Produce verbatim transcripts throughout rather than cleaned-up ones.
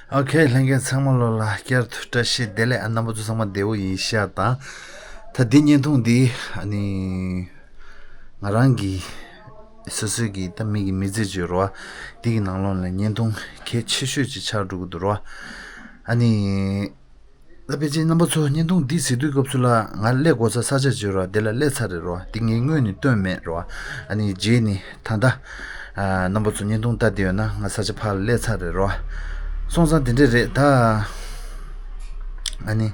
ཨོ་ཁེ། ལྷན་རྒྱས་ཚང་མ་ལོ་ལ་བསྐྱར་དུ་བཀྲ་ཤིས་བདེ་ལེགས། ཨ་རྣམ་པ་ཚོ་ཚང་མ་བདེ་པོ་ཡིན་ཤག་དང་། ད་འདི་བརྙན་ཐུང་འདི་ཨ་ནི་ང་རང་གི་སོ་སོའི་གི་ད་མིག་གི་མི་ཚེ་བརྗོད་རོ། འདི་གི་ནང་ལོགས་ལ་བརྙན་ཐུང་གལ་ཆེ་ཤོས་ཅིག་ཆགས་འགྲོ་གི་འདུག་རོ། ཨ་ནི། ད་ཕལ་ཆེར་རྣམ་པ་ཚོ་བརྙན་ཐུང་འདི་གཟིགས་དུས་སྐབས་སུ་ལ་ང་སླེབས་དགོས་ས་ས་ཆ་བརྗོད་རོ། དེ་ལ་སླེབས་ཚར་རེད་རོ། འདི་ངས་སྔོན་ནས་སྟོན་མེད་རོ། ཨ་ནི་རྗེས་ནས་ད་ལྟ་ཨ་རྣམ་པ་ཚོ་བརྙན་ཐུང་ལྟ་བསྡད་ཡོད་ན་ང་ས་ཆ་ཕར་ལ་སླེབས་ཚར་རེད་རོ། སོང་ཙང་དེ་འདྲས་རེད་ད། ཨ་ནི་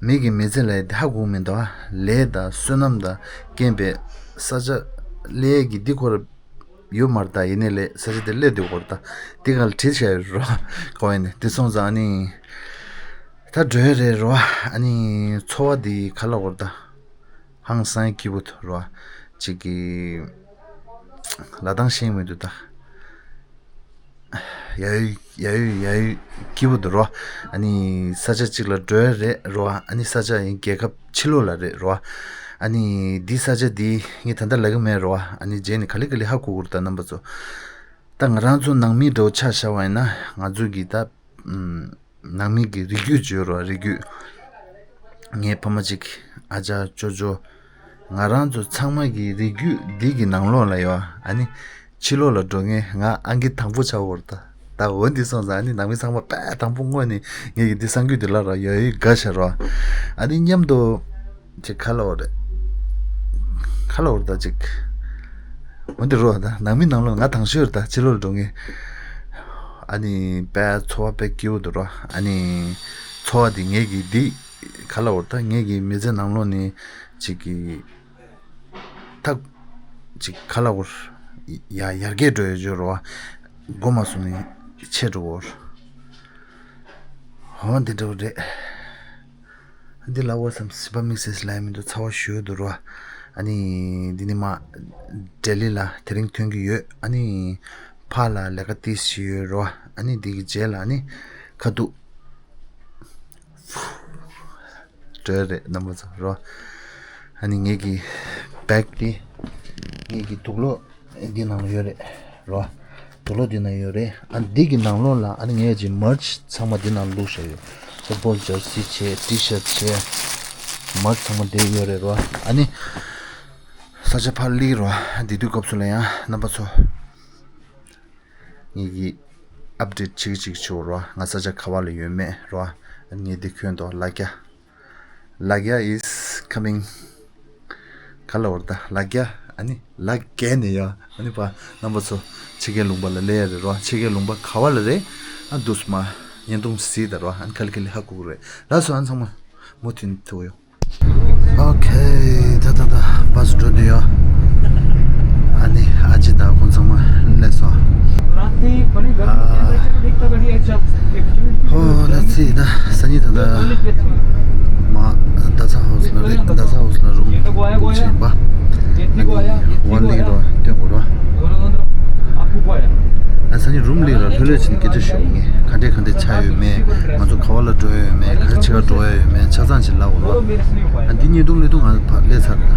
མི་གི་མི་ཚེ་ལ་ཧ་གོ་མི་འདུག་ཨ་ལས་དང་བསོད་ནམས་དང་རྐྱེན་པས་ས་ཆ་སླེབས་ཀྱི་འདི་ཁོ་ར་ཡོད་མ་རེད་ད། ཡིན་ནའི་ལས་ས་ཆ་དེ་སླེབས་སྡོད་དགོས་རེད་ད། འདི་ག་ལ་བྲིས་བྱས་ཡོད་རོ། གོ་ཡིན་ནི་དེ་སོང་ཙང་ཨ་ནི། ད་འགྲོ་ཡ་རེད་རོ། ཨ་ནི་འཚོ་བ་འདི་ག་ལ་འོར་ད། ཧང་སང་སྐྱིད་པོ་འདུག་རོ། ཅིག་གི་ལ་དང་ཤེས་མི་འདུག་ད། ཡ་ཡོད་ཡ་ཡོད་ཡ་ཡོད་སྐྱིད་པོ་འདུག་རོ། ཨ་ནི་ས་ཆ་གཅིག་ལ་འགྲོ་ཡ་རེད་རོ། ཨ་ནི་ས་ཆ་ཡིན་རྒྱལ་ཁབ་ཕྱི་ལོགས་ལ་རེད་རོ། ཨ་ནི་འདི་ས་ཆ་འདི་ངས་ད་ལྟ་ལབ་གི་མེད་རོ། ཨ་ནི་རྗེས་ནས་ག་ལེ་ག་ལེ་ཧ་གོ་གི་རེད་ད་རྣམ་པ་ཚོ། ད་ང་རང་ཚོ་ནང་མི་འདྲ་བོ་ཆ་བཞག་པ་ཡིན་ན་ང་ཚོ་གི་ད་ཨམ། ནང་མི་གི་རིགས་རྒྱུད་བརྗོད་རོགས་རིགས་རྒྱུད། ངའི་ཕ་མ་གཅིག་ཨ་ཅག་ཅོ་ཅོ། ང་རང་ཚོ་ཚང་མ་གི་རིགས་རྒྱུད་འདི་གི་ནང་ལོགས་ལ་ཡོད། ཨ་ནི་ཕྱི་ལོགས་ལ་འགྲོ་མཁན་ང་ཨང་ཀི་དང་པོ་ཆགས་ཡོད་རེད་ད། ད་འོ་འདི་སོང་ཙང་ཨ་ནི་ནང་མི་ཚང་མ་དཔེ་དང་པོ་དངོས་ནས་ངས་ཀྱི་འདི་གསར་འགྱུར་འདི་ལབ་རོགས། ཡ་ཡོད་དགའ་ཤ་རོ། ཨ་ནི་མཉམ་དུ། ཅིག་ག་ལབ་དགོས་རེད། ག་ལབ་དགོས་རེད་ད་ཅིག་འོན་ཏེ་རོ་ད་ནང་མི་ནང་ལོགས་ང་དང་ཤོས་རེད་ད་ཕྱི་ལོགས་ལ་འགྲོ་མཁན། ཨ་ནི་དཔེ་འཚོ་བ་དཔེ་སྐྱིད་པོ་འདུག་རོ། ཨ་ནི་འཚོ་བ་འདི་ངེད་ཀྱི་འདི་ག་ལབ་དགོས་རེད་ད་ངེད་ཀྱི་མི་ཚེ་ནང་ལོགས་ནས་ཅིག་གི་ཐག་ཅིག་ག་ལབ་དགོས་རེད། ཡ་ཡར་རྒྱས་འགྲོ་ཡ་ཅིག་རོ། མགོ་མ་སོང་ནས་ཆད་འགྲོ་གི་རེད། འོ་འདི་འདྲ་བོ་རེད། འདི་ལ་འོ་བསམ་སྲིད་པ་དམིགས་བསལ་ལ་ཡང་མི་འདུག་ཚ་བ་ཞུ་འདུག་རོ། ཨ་ནི་འདི་ནི་མ་ལྡི་ལི་ལ་དེ་རིང་ཐོན་གྱི་ཡོད། ཨ་ནི་ཕ་ལ་ལས་ཀ་ཏིས་ཞིག་ཡོད་རོ། ཨ་ནི་འདི་གི་རྗེས་ལ་ཨ་ནི་ཁ་ཐུག་འགྲོ་ཡ་རེད་རྣམ་པ་ཚོ་རོ། ཨ་ནི་ངེད་ཀྱི་བེག་དེ་ངེད་ཀྱི་དུག་ལོག་འདི་ནང་ལ་ཡོད་རེད་རོ། དུག་ལོག་འདི་ནང་ཡོད་རེད། ཨ་འདི་གི་ནང་ལོགས་ལ་ཨ་ནི་ངས་ཀྱི་མར་ཆི་ཚང་མ་འདི་ནང་བླུགས་བཞག་ཡོད། ཕུཊ་བོལ་ཇར་སི་བྱས་ཊི་ཤར་ཊི་བྱས་མར་ཆི་ཚང་མ་འདི་ཡོད་རེད་རོ། ཨ་ནི་ས་ཆ་ཕར་སླེབས་རོ། འདི་དུས་སྐབས་སུ་ལ་ཡང་རྣམ་པ་ཚོ་ངེད་ཀྱི་ཨབ་ཌེཊ་བྱེད་ཀྱི་བྱེད་ཀྱི་བྱེད་རོ། ང་ས་ཆ་ག་བ་ལ་ཡོད་མེད་རོ། ཨ་ནི་ངས་འདི་གྱོན་འདུག་ལ་རྒྱ། ལ་རྒྱ་is coming. ག་ལ་འོར་ད་ལ་རྒྱ། ཨ་ནི་ལ་རྒྱ་ནས་ཡ། ཨ་ནི་པ་རྣམ་པ་ཚོ་ཕྱི་རྒྱལ་ལུང་པ་ལ་སླེབས་ཡ་རེད་རོ། ཕྱི་རྒྱལ་ལུང་པ་ག་བ་ལ་རེད། ཨ་འདུག་སེ་མ་བརྙན་ཐུང་གཟིགས་ད་རོ། ཨ་ནི་ག་ལེ་ག་ལེ་ཧ་གོ་གི་རེད། ལགས་སོ། ཨ་ཚང་མ་མུ་མཐུད་ཐུག་ཡོད། ཨོ་ཁེ། ད་ད་ད་བྷ་སི་འགྲོ་འདུག་ཡ། ཨ་ནི་ཨ་ཅེ་དང་ཁོང་ཚང་མ་སླེབས་སོང་། ཨ། ཧོ། ད་ཚེ་ད་སང་ཉིན་ད་ད་མ་རྡ་ས་ཧའུ་སི་ལ་རེད། རྡ་ས་ཧའུ་སི་ལ་རུམ་བུག་བྱས་ཡིན་པ། ཨ་ནི་ཝར་ལིང་རོ་སྟོན་དགོས་རོ། ཨ་སང་ཉིན་རུམ་ལིང་རོ་ལྷོད་ལྷོད་བྱས་ནས་སྐད་ཆ་ཞུ་ངེས། ག་འདྲས་ག་འདྲས་ཆགས་ཡོད་མེད། ང་ཚོ་ག་བ་ལ་འགྲོ་ཡ་ཡོད་མེད། ག་རེ་བྱེད་ག་འགྲོ་ཡ་ཡོད་མེད། ཆ་ཚང་ཅིག་ལབ་དགོས་རོ། ཨ་འདི་བརྙན་ཐུང་བརྙན་ཐུང་ང་ཕར་སླེབས་ཚར་ད།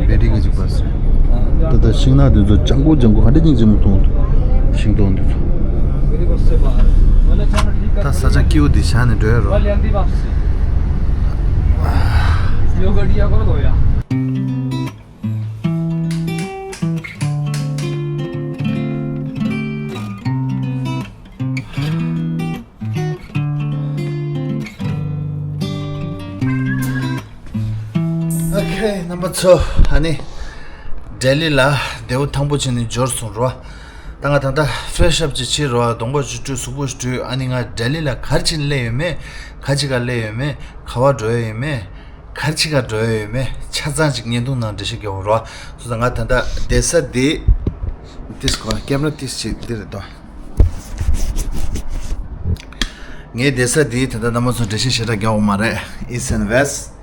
བེ་ཊི་ག་ཅིག་བར་སོང་། ད་ལྟ་ཤིང་ནགས་འདི་ཚོ་ལྗང་ཁུ་ལྗང་ཁུ་ག་འདྲ་སྙིང་རྗེ་མོ་མཐོང་འདུག་ཤིང་སྡོང་འདི་ཚོ། ད་ས་ཆ་སྐྱིད་པོ་འདི་བཞག་ནས་འགྲོ་ཡ་རོ། ཨོ་ཁེ། རྣམ་པ་ཚོ། ཨ་ནི་ལྡི་ལི་ལ་བདེ་པོ་ཐང་པོ་བྱས་ནས་འབྱོར་སོང་རོ། ད་ང་ད་ལྟ་ཕེ་རེ་ཤི་ཨབ་ཅིག་བྱེད་རོ། གདོང་པ་ཅིག་བཀྲུས། གཟུགས་པོ་ཞིག་བཀྲུས། ཨ་ནི་ང་ལྡི་ལི་ལ་ག་རེ་བྱས་ནས་སླེབས་ཡོད་མེད། ག་ཅི་ག་སླེབས་ཡོད་མེད། ག་བ་འགྲོ་ཡ་ཡོད་མེད། ག་རེ་བྱེད་ག་འགྲོ་ཡ་ཡོད་མེད། ཆ་ཚང་ཅིག་བརྙན་ཐུང་ནང་འགྲེལ་བཤད་རྒྱག་འོང་རོ། སོ་ད་ང་ད་ལྟ་བསྡད་ས་འདི། ཏིས་ཀོ་ཀེམ་ར་ཏིས་ཅིག་འདི་རེད་དོ། ངའི་བསྡད་ས་འདི་ད་ལྟ་རྣམ་པ་ཚོ་འགྲེལ་བཤད་ཞེ་དྲག་རྒྱག་འོང་མ་རེད། East and West.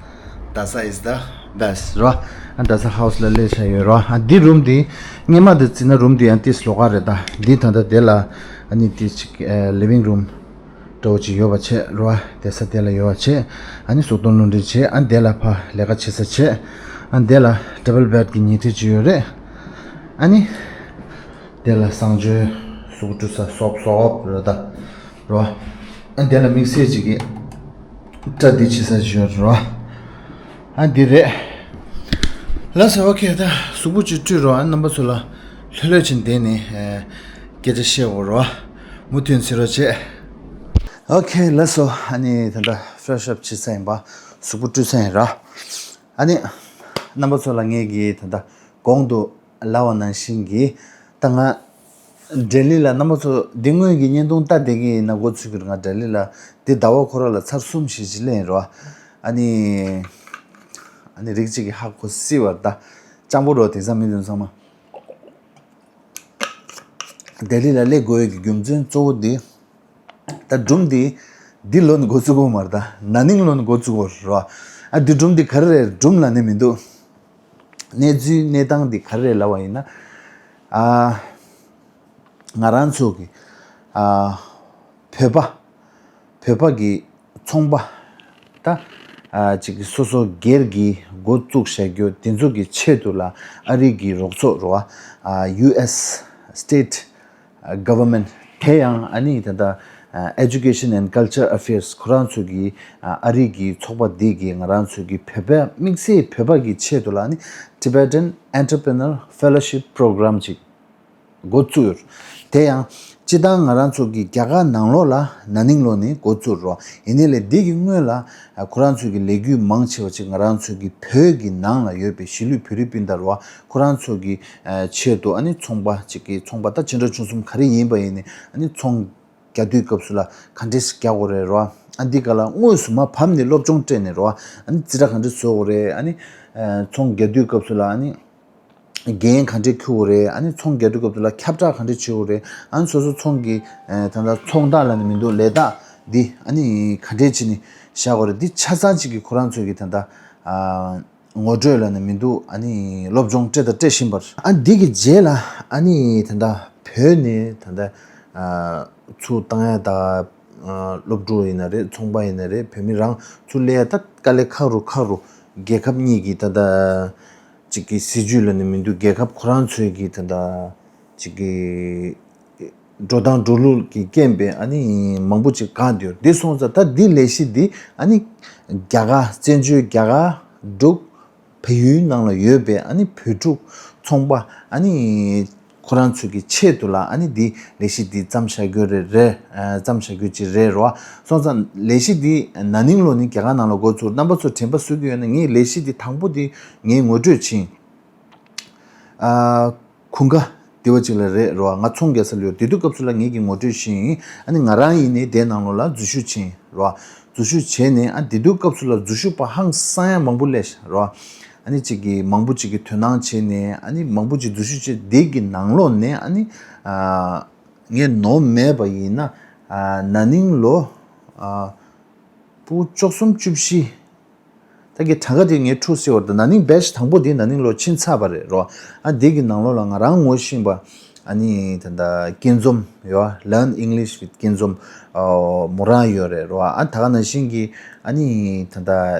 རྡ་ས་is the best རོ། ཨ་རྡ་ས་ཧའུ་སི་ལ་སླེབས་བཞག་ཡོད་རོ། ཨ་འདི་རུམ་འདི་སྔས་མ་འདི་བརྩིས་ན་རུམ་འདི་ཡང་ཏིས་ལོགས་ཀ་རེད་ད། འདི་ད་ལྟ་དེ་ལ་ཨ་ནི་ཏིས་ཅིག་ཨ་ལི་ཝིང་རུམ་འདྲ་བོ་ཅིག་ཡོད་པ་བྱས་རོ། བསྡད་ས་དེ་ལ་ཡོད་པ་བྱས། ཨ་ནི་གཟུགས་འདོན་རླུང་འཕྲིན་བྱས། ཨ་དེ་ལ་ཕར་ལས་ཀ་བྱེད་ས་བྱས། ཨ་དེ་ལ་ཌབ་བལ་བེཌ་གི་ཉལ་ཁྲི་ཅིག་ཡོད་རེད། ཨ་ནི་དེ་ལ་གསང་སྤྱོད་ གཟུགས་པོ་བཀྲུ་ས་སོབ་སོབ་རེད་ད། རོ། ཨ་དེ་ལ་དམིགས་བསལ་ཅིག་གི་སྐྲ་འདི་བྱེད་ས་ཞིག་ཡོད་རོ། ཨ་འདི་རེད། ལགས་སོ། ཨོ་ཁེ། ད་གཟུགས་པོ་ཅིག་བཀྲུས་རོ། ཨ་རྣམ་པ་ཚོ་ལ་ལྷོད་ལྷོད་ཅིག་བསྡད་ནས་ཨ་སྐད་ཆ་བཤད་འོ་རོ། མུ་མཐུད་ཟེར་རོ་བྱས། ཨོ་ཁེ། ལགས་སོ། ཨ་ནི་ད་ལྟ་ཕེ་རེ་ཤི་ཨབ་བྱེད་ས་ཡིན་པ། གཟུགས་པོ་བཀྲུས་ས་ཡིན་ར། ཨ་ནི་རྣམ་པ་ཚོ་ལ་ངས་ཀྱིས་ད་ལྟ་གོང་དུ་ལབ་པ་ནང་བཞིན་གྱི་ད་ང་ལྡི་ལི་ལ་རྣམ་པ་ཚོ་འདི་སྔོན་གྱི་བརྙན་ཐུང་ལྟ་བསྡད་ཀྱི་ཡིན་ན་འགོ་ཚུགས་ཀྱི་རེད། ང་ལྡི་ལི་ལ་འདི་ཟླ་བ་ཁོ་ར་ལ་ཚར་གསུམ་བཞི་ཅིག་སླེབས་ཡིན་རོ། ཨ་ནི་ཨ་ནི་རིགས་གཅིག་གིས་ཧ་གོ་སྲིད་པར་ད་སྤྱང་པོ་རོ། དེང་སང་མི་དེ་ཚང་མ་ལྡི་ལི་ལ་སླེབས་དགོས་ཡོད་ཀྱི་རྒྱུ་མཚན་གཙོ་བོ་འདི། ད་སྒྲུང་འདི་འདི་ལོ་ནས་འགོ་བཙུགས་དགོས་མ་རེད། ད་ན་ནིང་ལོ་ནས་འགོ་བཙུགས་དགོས་རེད་བ། ཨ་འདི་སྒྲུང་འདི་ག་རེ་རེད། སྒྲུང་ལབ་ནས་མི་འདུག་གནས་ཚུལ་གནས་སྟངས་འདི་ག་རེ་རེད་ལབ་པ་ཡིན་ན། ཨ་ང་རང་ཚོ་གི་ཨ་བོད་པ་བོད་པ་གི་ཚོང་པ་ད་ཨ་ཅིག་སོ་སོ་སྒེར་གྱི་འགོ་བཙུགས་བྱ་རྒྱུ་དེ་ཚོ་གི་ཆེད་དུ་ལ་ཨ་རི་གི་རོགས་ཚོགས་རེད་བ། ཨ་ཡུ་ཨེས་སི་ཊེ་ཊི་གྷ་ཝར་མེན་ཊི། དེ་ཡང་ཨ་ནི་ད་ལྟ་ཨ་Education and Culture Affairs ཁོ་རང་ཚོ་གི་ཨ་ཨ་རི་གི་ཚོགས་པ་འདི་གིས་ང་རང་ཚོ་གི་བོད་པ་དམིགས་བསལ་བོད་པ་གི་ཆེད་དུ་ལ་ཨ་ནི་Tibetan Entrepreneur Fellowship Program ཅིག་འགོ་བཙུགས་ཡོད། དེ་ཡང་སྤྱིར་བཏང་ང་རང་ཚོ་གི་རྒྱ་གར་ནང་ལོགས་ལ་ན་ནིང་ལོ་ནས་འགོ་བཙུགས་རོགས། ཡིན་ནའི་ལས་འདི་གི་སྔོན་ལ་ཨ་ཁོ་རང་ཚོ་གི་ལས་འགུལ་མང་ཆེ་བ་ཅིག་ང་རང་ཚོ་གི་བོད་ཀྱི་ནང་ལ་ཡོད་པའི་གཞིས་ལུས་བོད་རིགས་སྤུན་ཟླ་རོ། ཁོ་རང་ཚོ་གི་ཨ་ཆེད་དུ་ཨ་ནི་ཚོང་པ་ཅིག་གི་ཚོང་པ་ད་ཆེ་འབྲིང་ཆུང་གསུམ་ག་རེ་ཡིན་པ་ཡིན་ནའི་ཨ་ནི་ཚོང་རྒྱག་དུས་སྐབས་སུ་ལ་ག་འདྲས་རྒྱག་དགོས་རེད་རོ། ཨ་འདི་ག་ལ་དངོས་སུ་མར་བབས་ནས་སློབ་སྦྱོང་སྤྲད་ནས་རོ། ཨ་ནི་རྩིས་ཁྲ་ག་འདྲས་བཟོ་དགོས་རེད། ཨ་ནི་ཨ་ཚོང་རྒྱག་དུས་སྐབས་སུ་ལ་ཨ་ནི་འགན་ག་འདྲས་འཁུར་དགོས་རེད། ཨ་ནི་ཚོང་རྒྱག་དུས་སྐབས་སུ་ལ་ཁྱབ་བསྒྲགས་ག་འདྲས་བྱེད་དགོས་རེད། ཨ་ནི་སོ་སོ་ཚོང་གི་ཨ་ད་ལྟ་ཚོང་རྟགས་ལབ་ནས་མི་འདུག་ལས་རྟགས་འདི་ཨ་ནི་ག་འདྲས་བྱས་ནས་བཞག་དགོས་རེད། འདི་ཆ་ཚང་གཅིག་གི་ཁོ་རང་ཚོས་ཀྱི་ད་ལྟ་ཨ། ངོ་སྤྲོད་ལབ་ནས་མི་འདུག་ཨ་ནི་སློབ་སྦྱོང་སྤྲད་དང་སྤྲད་བཞིན་པར། ཨ་འདི་གི་རྗེས་ལ་ཨ་ནི་ད་ལྟ་བོད་ནས་ད་ལྟ་ཨ་ཚུར་བཏང་ཡ་ད་ཨ་སློབ་ཕྲུག་ཡིན་ན་རེད། ཚོང་པ་ཡིན་ན་རེད། བོད་མི་རང་ཚུར་སླེབས་ཡ་ད་དཀའ་ལས་ཁག་རུ་ཁག་རུ། རྒྱལ་ཁབ་གཉིས་ཀྱི་ད་ལྟ་ཅིག་གི་སྲིད་ཇུས་ལབ་ནས་མི་འདུག་རྒྱལ་ཁབ་ཁོ་རང་ཚོའི་གི་ད་ལྟ་ཅིག་གི་འགྲོ་སྟངས་འགྲོ་ལུགས་ཀྱི་རྐྱེན་པས་ཨ་ནི་མང་པོ་ཅིག་གང་བསྡད་ཡོད། འདི་སོང་ཙང་ད་འདི་ལས་གཞི་འདི་ཨ་ནི་རྒྱ་གར་བཙན་བྱོལ་རྒྱ་གར་འབྲུག་བལ་ཡུལ་ནང་ལ་ཡོད་པའི་ཨ་ནི་བོད་ཕྲུག་ཚོང་པ་ཨ་ནི་ཁོ་རང་ཚོའི་གི་ཆེད་དུ་ལ་ཨ་ནི་འདི་ལས་གཞི་འདི་བརྩམས་བཞག་རྒྱུ་རེད། རེད། ཨ་བརྩམས་བཞག་རྒྱུ་ཅིག་རེད་རོ། སོང་ཙང་ལས་གཞི་འདི་ན་ནིང་ལོ་ནི་རྒྱ་གར་ནང་ལ་འགོ་ཚུགས། རྣམ་པ་ཚོ་དྲན་པ་གསོ་གི་ཡོད་ན་ངས་ལས་གཞི་འདི་དང་པོ་འདི་ངས་ངོ་སྤྲོད་ཕྱིན། ཨ་གུང་ཁ་དེ་བ་ཅིག་ལ་རེད་རོ། ང་ཚོང་རྒྱག་ས་ལ་ཡོད། དེ་དུས་སྐབས་སུ་ལ་ངེད་ཀྱིས་ངོ་སྤྲོད་ཤེས་ཡིན། ཨ་ནི་ང་རང་ཡིན་ནའི་དེའི་ནང་ལོགས་ལ་འཛུལ་ཞུགས་ཕྱིན་རོ། འཛུལ་ཞུགས་བྱས་ནས་ཨ་དེ་དུས་སྐབས་སུ་ལ་འཛུལ་ཞུགས་པ་ཧང་སང་ཡ་མང་པོ་སླེབས་རོ། ཨ་ནི་གཅིག་གིས་མང་པོ་གཅིག་གིས་དོ་སྣང་བྱས་ནས་ཨ་ནི་མང་པོ་གཅིག་འཛུལ་ཞུགས་བྱས། དེ་གི་ནང་ལོགས་ནས་ཨ་ནི་ཨ་ངས་ནོར་མེད་པ་ཡིན་ན་ཨ་ན་ནིང་ལོ་ཨ་ཕྲུ་གུ་བཅུ་གསུམ་བཅུ་བཞི། ད་གི་གྲངས་ཀ་དེ་ངས་འཁྲུག་སྲིད་པ་རེད། ད་ན་ནིང་བེ་ཆི་དང་པོ་དེ་ན་ནིང་ལོ་ཕྱིན་ཚར་བ་རེད་རོ། ཨ་དེ་གི་ནང་ལོགས་ལ་ང་རང་ངོ་ཤེས་པ་ཨ་ནི་ད་ལྟ་སྐྱིད་འཛོམས་ཡོད། Learn English with སྐྱིད་འཛོམས་ཨ་མོ་རང་ཡོད་རེད་རོ། ཨ་ད་ག་ནང་བཞིན་གྱི་ཨ་ནི་ད་ལྟ་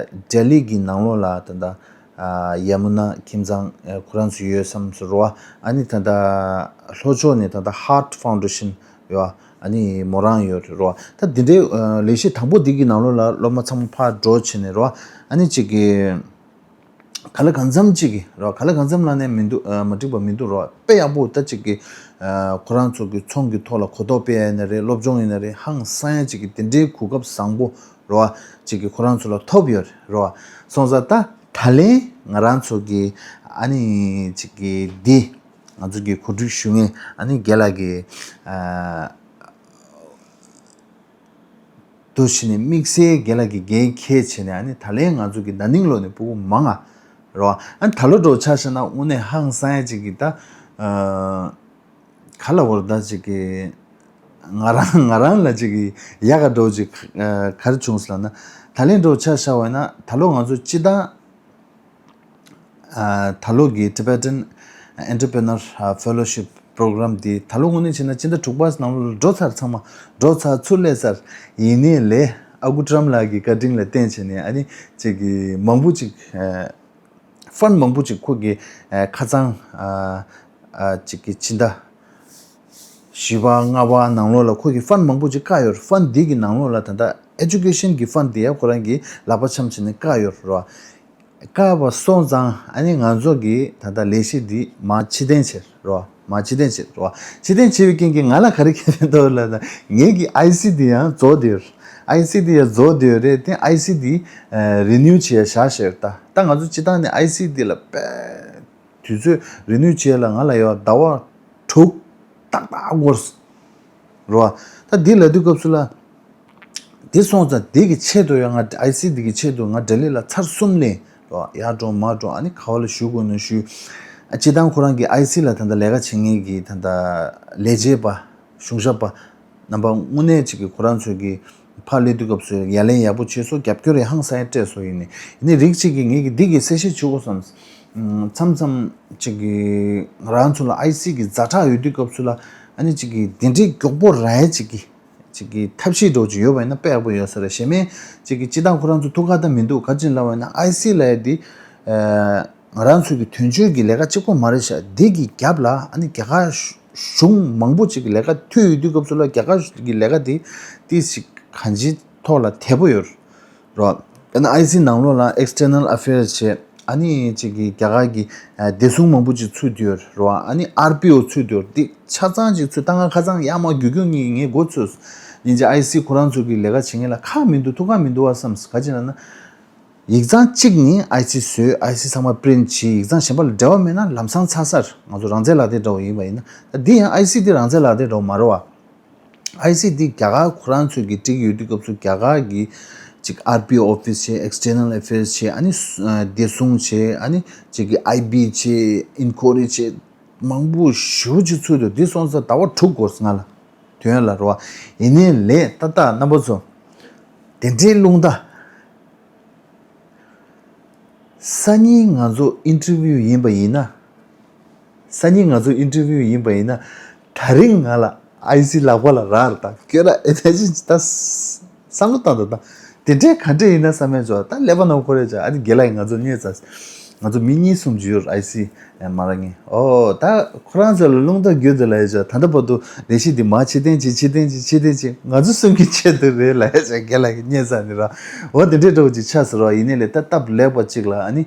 ལྡི་ལི་གི་ནང་ལོགས་ལ་ད་ལྟ་ཨ་ཡ་མུ་ན་ཁྱིམ་ཚང་ཨ་ཁོ་རང་ཚོ་ཡོད་བསམ་སོང་རོ། ཨ་ནི་ད་ལྟ་ལྷོ་ཕྱོགས་ནས་ད་ལྟ་Heart Foundation ཡོད། ཨ་ནི་མོ་རང་ཡོད་རེད་རོ། ད་འདི་འདྲའི་ཨ་ལས་གཞི་དང་པོ་འདི་གི་ནང་ལོགས་ལ་སློབ་མ་ཚང་མ་ཕར་འགྲོ་བྱས་ནས་རོ། ཨ་ནི་གཅིག་གི་ག་ལེ་གང་འཚམ་གཅིག་གི་རོ། ག་ལེ་གང་འཚམ་ལབ་ནས་མི་འདུག་ཨ་མ་འགྲིག་པ་མི་འདུག་རོ། དཔེ་ཡག་པོ་ད་གཅིག་གི་ཨ་ཁོ་རང་ཚོ་གི་ཚོང་གི་ཐོག་ལ་གོ་རྟོགས་སྤེལ་ཡ་ཡིན་ན་རེད། སློབ་སྦྱོང་ཡིན་ན་རེད། ཧང་སང་ཡ་གཅིག་གི་དེ་འདྲའི་གོ་སྐབས་བཟང་པོ་རོ། གཅིག་གི་ཁོ་རང་ཚོ་ལ་ཐོབ་ཡོད་རེད་རོ། སོང་ཙང་ད་ད་ལན་ང་རང་ཚོ་གི་ཨ་ནི་གཅིག་གི་འདི། ང་ཚོ་གི་གོ་སྒྲིག་ཞུ་མཁན་ཨ་ནི་རྒན་ལགས་ཀྱི་ཨ་འདུ་བྱས་ནས་དམིགས་བསལ་རྒན་ལགས་ཀྱི་འགན་འཁྱེར་བྱས་ནས་ཨ་ནི་ད་ལན་ང་ཚོ་གི་ན་ནིང་ལོ་ནས་ཕྲུ་གུ་མང་ང་རོ། ཨ་ནི་ད་ལོ་འགྲོ་ཆ་བཞག་ན་དངོས་གནས་ཧང་སང་ཡ་ཅིག་གི་ད་ཨ་ག་ལ་བོར་ད་ཅིག་གི་ང་རང་ང་རང་ལ་ཅིག་གི་ཡག་ག་འགྲོ་ཅིག་ཨ་ག་རེ་བྱུང་སོང་ལབ་ན། ད་ལན་འགྲོ་ཆ་བཞག་པ་ཡིན་ན་ད་ལོ་ང་ཚོ་སྤྱི་བཏང་ཨ་ད་ལོ་གི་Tibetan Entrepreneur Fellowship Program འདི་ད་ལོ་དངོས་གནས་བྱས་ན་སྤྱི་ཟླ་དྲུག་པ་ནང་ལོགས་ལ་འགྲོ་ཚར། ཚང་མ་འགྲོ་ཚར། ཚུར་སླེབས་ཚར། ཡིན་ནའི་ལས་ཨ་ཁུ་ཀྲམ་ལགས་ཀྱི་བཀའ་དྲིན་ལ་བརྟེན་བྱས་ནས་ཨ་ནི་ཅིག་གི་མང་པོ་ཅིག་ཨ་ཕན་མང་པོ་ཅིག་ཁོ་གི་ཨ་ཁ་ཚང་ཨ་ཨ་ཅིག་གི་ཕྱི་ཟླ། བཞི་པ་ལྔ་པ་ནང་ལོགས་ལ་ཁོ་གི་ཕན་མང་པོ་ཅིག་བཀག་ཡོད་རེད། ཕན་འདི་གི་ནང་ལོགས་ལ་ད་ལྟ་ཨེ་ཇུ་ཀེ་ཤན་གི་ཕན་འདི་ཡང་ཁོ་རང་གི་ལག་པ་འཆམ་བྱས་ནས་བཀག་ཡོད་རེད། བཀག་པ་སོང་ཙང་ཨ་ནི་ང་ཚོ་གི་ད་ལྟ་ལས་གཞི་འདི་མར་ཕྱིར་འཐེན་བྱས་རེད། མར་ཕྱིར་འཐེན་བྱས་རེད། ཕྱིར་འཐེན་བྱས་པའི་རྐྱེན་གྱིས་ང་ལ་ག་རེ་ཁེ་ཕན་ཐོབ་ལབ་ན་ངེད་ཀྱི་ཨའི་སི་འདི་ཡང་རྫོགས་བསྡད་ཡོད་རེད། ཨའི་སི་འདི་ཡང་རྫོགས་བསྡད་ཡོད་རེད། དེ་ཨའི་སི་འདི་རི་ནིའུ་བྱེད་ཡ་བཞག་བཞག་ཡོད། ད་ད་ང་ཚོ་སྤྱིར་བཏང་ནས་ཨའི་སི་འདི་ལ་དཔེ་དུས་ཚོད་རི་ནིའུ་བྱེད་ལ་ང་ལ་ཡོད་ཟླ་བ་དྲུག་ཏག་ཏག་འགོར་རེད་བ། ད་འདི་ལབ་དུས་སྐབས་སུ་ལ་འདི་སོང་ཙང་འདི་གི་ཆེད་དུ་ཡང་ང་ཨའི་སི་འདི་གི་ཆེད་དུ་ང་ལྡི་ལི་ལ་ཚར་གསུམ་སླེབས་རེད་བ། ཡར་འགྲོ་མར་འགྲོ་ཨ་ནི་ག་བ་ལ་ཞུ་དགོས་ན་ཞུ། ཨ་སྤྱིར་བཏང་ཁོ་རང་གི་ཨའི་སི་ལ་ད་ལྟ་ལས་ཀ་བྱེད་མཁན་གྱི་ད་ལྟ་ལས་བྱེད་པ་གཞུང་ཞབས་པ་རྣམ་པ་དངོས་གནས་ཅིག་གི་ཁོ་རང་ཚོས་ཀྱི་ཕར་སླེབས་དུས་སྐབས་སུ་ཡ་ལན་ཡག་པོ་བྱས་སོང་། རྒྱབ་སྐྱོར་ཡང་ཧང་སང་ཡང་སྤྲད་སོང་། ཡིན་ནའི་ཡིན་ནའི་རིགས་གཅིག་གིས་ངེད་ཀྱིས་འདི་གི་གསལ་བཤད་བྱེད་དགོས་བསམ། མཚམས་མཚམས་ཅིག་གི་ང་རང་ཚོ་ལ་ཨའི་སི་གི་ཛ་དྲག་ཡོད་དུས་སྐབས་སུ་ལ་ཨ་ནི་ཅིག་གི་འདི་འདྲའི་མགྱོགས་པོ་རག་ཡ་ཅིག་གི་ཅིག་གི་ཐབས་ཤེས་འདྲ་བོ་ཅིག་ཡོད་པ་ཡིན་ན་དཔེ་ཡག་པོ་ཡོད་ས་རེད། གཞན་མ་ཅིག་གི་སྤྱིར་བཏང་ཁོ་རང་ཚོ་ཐུགས་ཁག་ད་མི་འདུག་ག་ཅི་ལབ་པ་ཡིན་ན་ཨའི་སི་ལབ་ཡ་འདི་ང་རང་ཚོ་གི་དོན་གཅོད་ཀྱི་ལས་ཀ་གཅིག་པོ་མ་རེད་ཤག་འདི་གི་རྒྱབ་ལ་ཨ་ནི་རྒྱ་གར་གཞུང་མང་པོ་ཅིག་གི་ལས་ཀ་མཐུད་ཡོད་དུས་སྐབས་སུ་ལ་རྒྱ་གར་གྱི་ལས་ཀ་འདི་ཏིས་ཅིག་གང་ཅིའི་ཐོག་ལ་དེ་པོ་ཡོད་རེད། དཔེར་ན་ཨའི་སི་ནང་ལོགས་ལ་External Affairs བྱས། ཨ་ནི་ཅིག་གི་རྒྱ་གར་གྱི་ཨ་བདེ་སྲུང་མང་པོ་ཅིག་ཚུད་ཡོད་རེད་བ། ཨ་ནི་ཨར་པི་ཨོ་ཚུད་ཡོད་རེད། འདི་ཆ་ཚང་ཅིག་ཚུད། ད་ང་ཁ་སང་ཡར་མར་རྒྱུག་རྒྱུག་གཉིས་ངས་མགོ་ཚོས། ཡིན་ཅིག་ཨའི་སི་ཁོ་རང་ཚོ་གི་ལས་ཀ་བྱེད་མཁན་ལ་ཁག་མི་འདུག་ཐུགས་ཁག་མི་འདུག་བ་བསམས། ག་ཅི་ལབ་ན། ཡིག་ཚང་གཅིག་ནས་ཨའི་སི་བཟོས། ཨའི་སི་ཚང་མ་པི་རིན་ཊི་བྱས། ཡིག་ཚང་གཞན་པ་ལ་འབྲེལ་བ་མེད་ན་ལམ་སང་ཚར་ཚར། ང་ཚོ་རང་བཙན་ལག་དེབ་འདྲ་བོ་ཡིན་པ་ཡིན་ན། ད་འདི་ཡང་ཨའི་སི་འདི་རང་བཙན་ལག་དེབ་འདྲ་བོ་མ་རེད་བ། ཨའི་སི་འདི་རྒྱ་གར་ཁོ་རང་ཚོས་ཀྱི་སྒྲིག་ཡོད་དུས་སྐབས་སུ་རྒྱ་གར་གྱི་ཅིག་ཨར་པི་ཨོ་ཕི་སི་བྱས། External Affairs བྱས། ཨ་ནི་སུ་ཨ་བདེ་སྲུང་བྱས། ཨ་ནི་ཅིག་གི་ཨའི་བི་བྱས། ཨིན་ཁོ་རི་བྱས། མང་པོ་ཞེ་པོ་ཅིག་ཚུད་འདུག་འདི་སོང་ཙང་ཟླ་བ་དྲུག་འགོར་སོང་ང་ལ། དོན་ལ་རོ། ཡིན་ནའི་ལས་ཏག་ཏག་རྣམ་པ་ཚོ། དེ་འདྲའི་རླུང་རྟ། སང་ཉིན་ང་ཚོ་ཨིན་ཊར་བིའུ་ཡིན་པ་ཡིན་ན། སང་ཉིན་ང་ཚོ་ཨིན་ཊར་བིའུ་ཡིན་པ་ཡིན་ན། ད་རིང་ང་ལ་ཨའི་སི་ལག་པ་ལ་རག་རེད། ད་ཁྱོད་ར་ཨེ་ད་ཅི་ད་བསམ་བློ་བཏང་ད་ད། དེ་འདྲའི་ག་འདྲས་ཡིན་ན་བསམ་མེད་ཆོག་ད་ཀླད་པ་ནང་ཁོ་རེ་ཆ་ཨ་ནི་རྒན་ལགས་ང་ཚོ་རྙེད་ཚར། ང་ཚོ་མི་གཉིས་གསུམ་ཅིག་ཡོད་རེད་ཨའི་སི་མ་རག་མཁན། ཨོ་ད་ཁོ་རང་ཚོ་ལ་རླུང་རྟ་རྒྱུག་འདུག་ལབ་ཡ་ཆོག་ད་ལྟ་བར་དུ་ལས་གཞི་འདི་མར་ཕྱིར་འཐེན་བྱེད། ཕྱིར་འཐེན་བྱེད། ཕྱིར་འཐེན་བྱེད། ང་ཚོ་གསུམ་གྱི་ཆེད་དུ་རེད་ལབ་ཡ་ཆོག་རྒན་ལགས་ཀྱིས་རྙེད་ཚར་ནི་ར། འོ་དེ་འདྲའི་འདྲ་བོ་ཅིག་ཆགས་སོང་ར། ཡིན་ནའི་ལས་ད་སྟབས་ལེགས་པ་ཅིག་ལ་ཨ་ནི།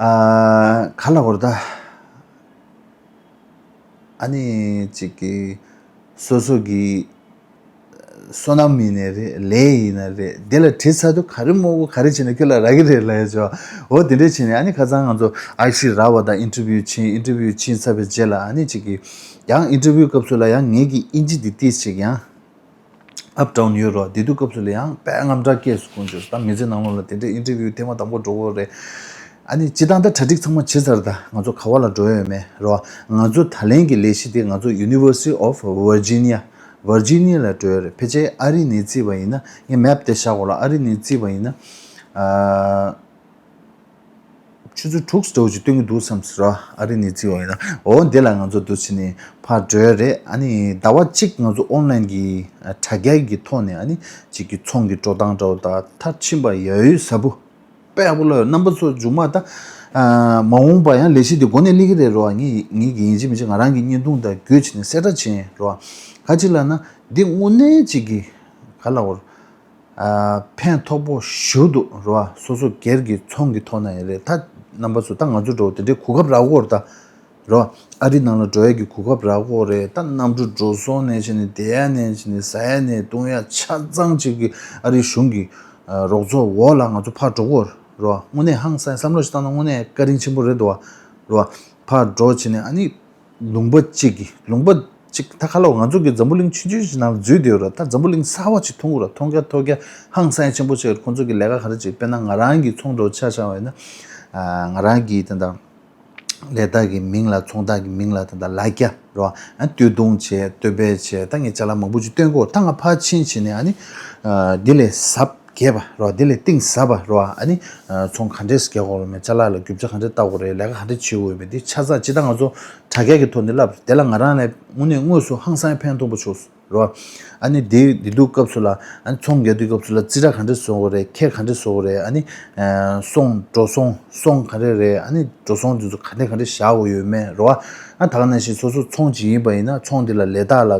ཨ་ག་ལ་བར་ད། ཨ་ནི་ཅིག་གི་སོ་སོ་གི་སོ་ནམ་ཡིན་ནའི་རེད། ལས་ཡིན་ན་རེད། དེ་ལ་དྲི་ཚར་དུས་ག་རེ་མོ་གོ་ག་རེ་བྱས་ན་ཁྱོད་ལ་རག་གི་རེད་ལབ་ཡ་ཆོག་འོ་དེ་འདྲས་བྱས་ནས་ཨ་ནི་ཁ་སང་ང་ཚོ་ཨའི་སི་རག་པ་དང་ཨིན་ཊར་བིའུ་ཕྱིན། ཨིན་ཊར་བིའུ་ཕྱིན་ཚར་བའི་རྗེས་ལ་ཨ་ནི་ཅིག་གི་ཡང་ཨིན་ཊར་བིའུ་སྐབས་སུ་ལ་ཡང་ངེད་ཀྱི་ཨིན་ཇི་འདི་ཏིས་ཅིག་ཡང་། ཨབ་ཌའུན་ཡོད་རོ། དེ་དུས་སྐབས་སུ་ལ་ཡང་དཔེ་དངངས་སྐྲག་སྐྱེས་སོང་། ཁོང་ཚོས་ད་མི་ཚེ་ནང་ལོགས་ལ་དེ་འདྲའི་ཨིན་ཊར་བིའུ་ཐེངས་མ་དང་པོ་འགྲོ་གི་རེད། ཨ་ནི་སྤྱིར་བཏང་ད་གྲ་སྒྲིག་ཚང་མ་བྱས་ཚར། ད་ང་ཚོ་ག་བ་ལ་འགྲོ་ཡོད་མེད་རོ། ང་ཚོ་ད་ལན་གྱི་ལས་གཞི་དེ་ང་ཚོ་University of Virginia Virginia ལ་འགྲོ་ཡོད་རེད། ཕལ་ཆེར་ཨ་རི་ནས་བརྩིས་པ་ཡིན་ན། ངས་མེབ་དེ་བཞག་གོ་ལ། ཨ་རི་ནས་བརྩིས་པ་ཡིན་ན། ཨ། ཆུ་ཚོད་དྲུག་ཙམ་ཅིག་སྟོན་གྱི་འདུག་བསམ་སོང་ར། ཨ་རི་ནས་བརྩིས་པ་ཡིན་ན། འོ་འདི་ལ་ང་ཚོ་འདུག་བྱས་ནས་ཕར་འགྲོ་ཡ་རེད། ཨ་ནི་ཟླ་བ་གཅིག་ང་ཚོ་ཨོན་ལན་གྱི་དྲ་རྒྱ་གི་ཐོག་ནས་ཨ་ནི་གཅིག་གི་ཚོང་གི་འགྲོ་སྟངས་འདྲ་བོ་དང་མཐར་ཕྱིན་པ་ཡ་ཡོད་ཟབ་པོ། དཔེ་ཡག་པོ་ལ་རྣམ་པ་ཚོ་མཇུག་མ་ད། མ་འོངས་པ་ཡང་ལས་གཞི་འདི་འགོ་ནས་སླེབས་ཀྱི་རེད་རོ། ངས་ངས་ཀྱི་ཡིན་གཅིག་མིན་གཅིག་ང་རང་གི་བརྙན་ཐུང་དང་བརྒྱུད་བྱས་ནས་གསལ་བསྒྲགས་བྱས་རོ། ག་ཅི་ལབ་ན་འདི་དངོས་གནས་གཅིག་གི་ག་ལ་འོར། ཕན་ཐོགས་པོ་ཞུ་འདུག་རོ། སོ་སོ་སྒེར་གྱི་ཚོང་གི་ཐོག་ན་ཡང་རེད། ད་རྣམ་པ་ཚོ་ད་ང་ཚོ་འགྲོ་དེ་འདྲའི་གོ་སྐབས་རག་གོ་རེད་ད་རོ། ཨ་རི་ནང་ལ་འགྲོ་ཡ་གི་གོ་སྐབས་རག་གོ་རེད། ད་གནམ་གྲུ་འགྲོ་སོང་ནས་བྱས་ནས་བསྡད་ཡ་ནས་བྱས་ནས་ཟ་ཡ་ནས་བཏུང་ཡ་ཆ་ཚང་གཅིག་གི་ཨ་རི་གཞུང་གི་རོགས་ཚོགས་འོག་ལ་ང་ཚོ་ཕར་འགྲོ་གོ་རོ། དངོས་གནས་ཧང་སང་བསམ་བློ་ཞིག་བཏང་ན་དངོས་གནས་བཀའ་དྲིན་ཆེན་པོ་རེད་འདུག་བ་རོ། ཕར་འགྲོ་བྱས་ནས་ཨ་ནི། ལུང་པ་གཅིག་གི་ལུང་པ་གཅིག་ད་ག་ལ་ང་ཚོ་གི་འཛམ་བུ་གླིང་ཆུང་ཆུང་ཞིག་ནང་འཛུལ་བསྡད་ཡོད་ར། ད་འཛམ་བུ་གླིང་གསར་བ་ཅིག་མཐོང་གི་ར། མཐོང་རྒྱ་མཐོང་རྒྱ་ཧང་སང་ཆེན་པོ་ཅིག་ཁོང་ཚོ་གི་ལས་ཀ་ག་རེ་ཅིག་དཔེར་ན་ང་རང་གི་ཚོང་འགྲོ་ཆ་བཞག་པ་ཡིན་ན། ང་རང་གི་ད་ལྟ་ལས་རྟགས་ཀྱི་མིང་ལ་ཚོང་རྟགས་ཀྱི་མིང་ལ་ད་ལྟ་ལ་རྒྱ་ར། སྟོད་ཐུང་བྱས། སྟོད་པའི་བྱས། ད་ངས་ཅ་ལག་མང་པོ་ཅིག་སྟོན་གོ་ད་ང་ཕར་ཕྱིན་བྱས་ནས་ཨ་ནི་འདི་ལས་ཟབ་རྒྱས་པ་རོ། དེ་ལས་གཏིང་ཟབ་པ་རོ། ཨ་ནི་ཚོང་ག་འདྲས་རྒྱག་དགོས་རེད་མེད། ཅ་ལག་ལ་རྒྱུ་ཆ་ག་འདྲས་བཏགས་དགོས་རེད། ལས་ཀ་ག་འདྲས་བྱེད་དགོས་ཡོད་མེད། དེ་ཆ་ཚང་ཇི་ལྟར་ང་ཚོ་དྲ་རྒྱ་གི་ཐོག་ནས་བསླབ་རེད། དེ་ལ་ང་རང་ལ་དངོས་གནས་དངོས་སུ་ཧང་སང་ཕན་ཐོགས་པོ་བྱུང་། རེད་བ། ཨ་ནི་དེ་དེ་དུས་སྐབས་སུ་ལ་ཨ་ནི་ཚོང་རྒྱག་དུས་སྐབས་སུ་ལ་རྩིས་ཁྲ་ག་འདྲས་བཟོ་དགོས་རེད། ཁེ་ག་འདྲས་བཟོ་དགོས་རེད། ཨ་ནི་ཨ་སོང་འགྲོ་སོང་སོང་ག་རེ་རེད། ཨ་ནི་འགྲོ་སོང་དེ་ཚོ་ག་འདྲས་ག་འདྲས་བཞག་དགོས་ཡོད་མེད་རེད་བ། ཨ་ད་ག་ནང་བཞིན་སོ་སོ་ཚོང་ཅིག་ཡིན་པ་ཡིན་ན་ཚོང་དེ་ལ་ལས་རྟགས་ལ་